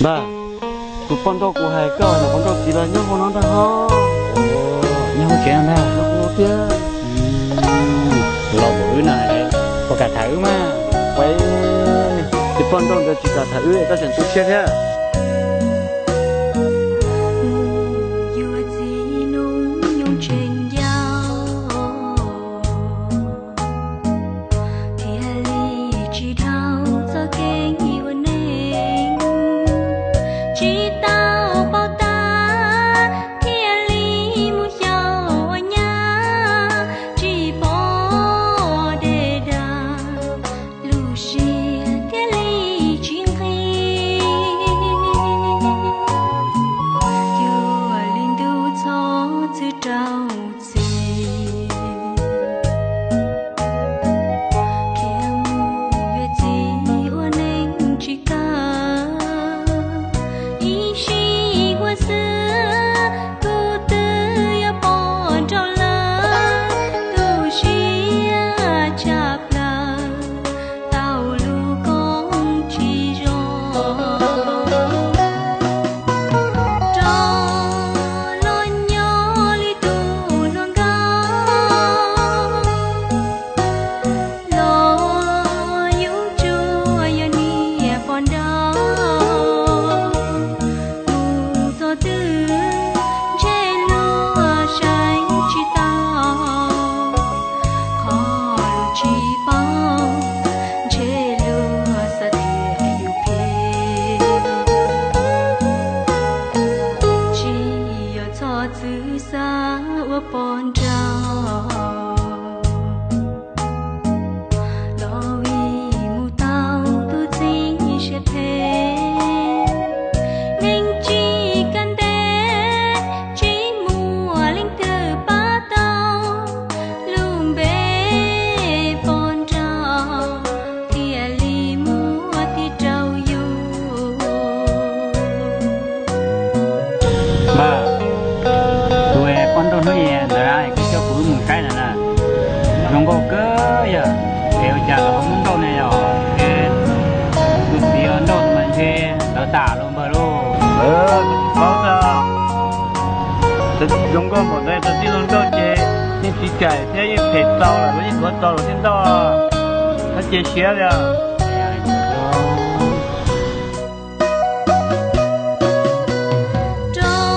Npawg, tus poj nrauj kuv hais koj, tus poj nrauj txiv los nyob hauv no ntag ho. Nyob hauv tsev no ntag. Nyob hauv no thiab. Los npaum wb na, puas kam tham wb mas? Ua, tus poj nrauj ntawd tsis kam tham wb, koj tseem tu siab thiab. Yuav txiv nug nyob tseem yau, thiaj li tsis dhau txoj kev ua neej, tsis tau paub tab, thiaj li mus xyaum ua nyab, tsis pom dej dag, lub siab thiaj li tsis nqig. Cuag li ntuj txhob txwv rau txim, khiav mus yuav txiv ua neej tsis kawg, ib sij huam xwb kuv twb yuav pom nraug lawm, tu siab tshaj plaws, tau lub koob tsis zoo. Rov los nyob li tus hluas nkauj, los yus tsuas yog niam poj nrauj, mus txog twg ntshe luag saib tsis taus, qhov luag tsis paub ntshe luag xav tias yus phem. Tsis yog txhob txwv xav ua poj nrauj, los vim mus tau tus txiv siab phem, neeg tsis kam ntev, tsis muaj leej twg pab tau, lub npe poj nrauj thiaj li muaj tig rau yus. Npawg, tus poj nrauj hnub ntawd koj coj kuv wb mus saib na na, zoo nkauj kawg yog, es ua cas lawv ho muab nrauj ne yog, es tus txiv ho nrauj mas ntshe lawv tas los npawg lauj. Paub, zoo nkauj npaum ntawd tus txiv los nrauj ces yeej tsis cais thiab yeej phem tau lawm, yeej tuav tau lawm thiaj nrauj, txhob cia siab li. Rov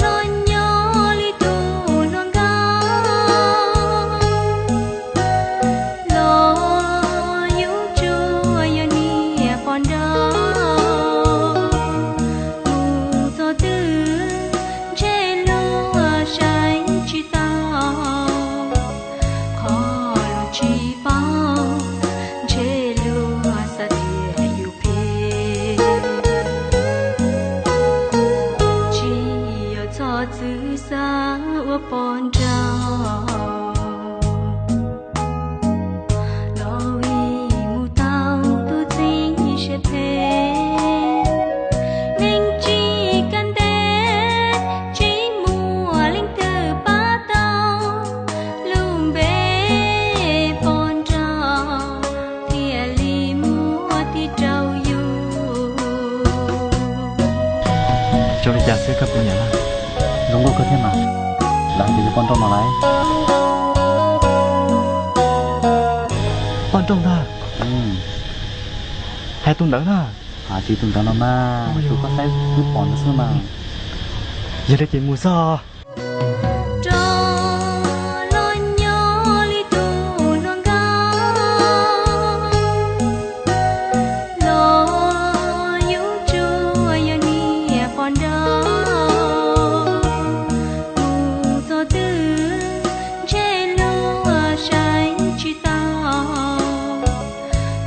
los nyob li tus hluas nkauj, los yus tsuas yog niam poj nrauj, mus txog twg ntshe luag saib tsis taus, qhov luag tsis paub ntshe luag xav tias yus phem. Tsis yog txhob txwv xav ua poj nrauj, los vim mus tau tus txiv siab phem, neeg tsis kam ntev, tsis muaj leej twg pab tau, lub npe poj nrauj thiaj li muaj tig rau yus. Zoo li cas xwb koj puas nyiam na? Zoo nkauj kawg thiab mas. Lawv hais tias yog poj nrauj no lauj. Poj nrauj ntag. Hais tus ntawd ntag. Hais tias tus ntawd no mas, tus koj saib wb pom ntawd xwb mas. Yog li ces mus xwb. Rov los nyob li tus hluas nkauj, los yus tsuas yog niam poj nrauj, mus txog twg ntshe luag saib tsis taus,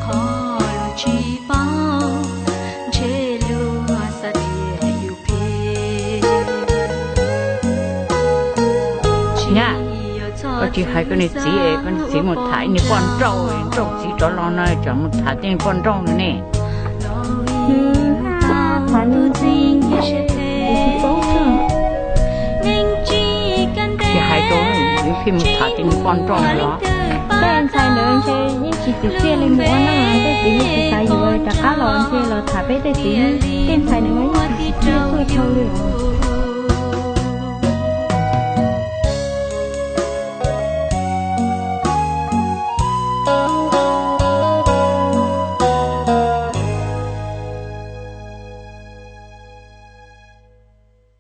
qhov luag tsis paub ntshe luag xav tias yus phem. Nyab, koj tsis hais koj niag txiv es koj niag txiv mus tham ib niag poj nrauj, nrauj txiv rov los no tseem mus tham tej niag poj nrauj no ne. Tham niag txiv, kuv tsis paub na. Tsis hais rau, pheej mus tham tej niag pom nroo los. Tej ntxhais ntawd ntshe yeej tsis txiv txiaj li mus ua neej, tej txiv yeej tsis xav yuav, rov qab los ntshe los tham peb tej txiv, tej ntxhais ntawd yeej tsis txiv txiaj tuaj dhau li os.